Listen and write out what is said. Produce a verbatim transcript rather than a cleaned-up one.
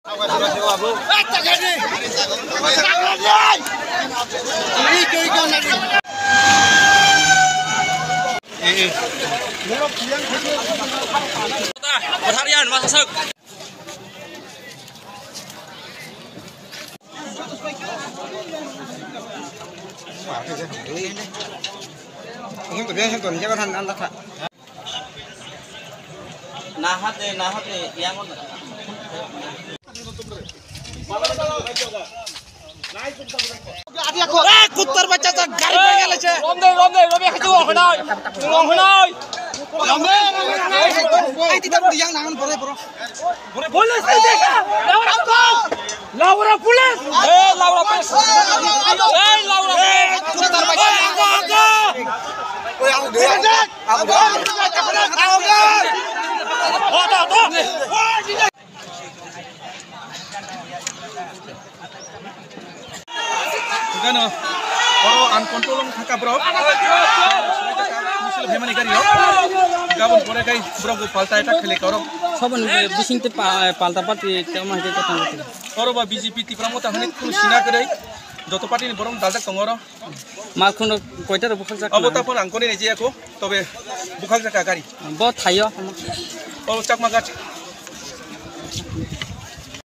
Nahat de, nahat de, yang mana? Kuttar bachcha ta gari pai gele che. Romde, romde, romde, haju, honai. Honai. Romde, romde, romde. Ai, tita budi yang nangan bore, bro. Police ni dekha. Laura police. Eh, Laura police. Eh, Laura police. Kuttar bachcha. Oi, ang de. Ang de. Ang de. Gano, oro uncontrol wng thangkha borok. Misil hemani gari rok. Gabon pore kai borok bo palta attack khele korok. Sobon bising te pa-, palta party te ma hete kotong kotong. Oro ba B J P Tipra Motha hwnwi kunu sina kwrwi. Joto party ni borok daljak tongo oro. Malkhung rok koita rok bukhak jak. Abo taphor ang koni ni je ako, tobe bukhak jak gari. Bo thaio. Oro Chakma ghat.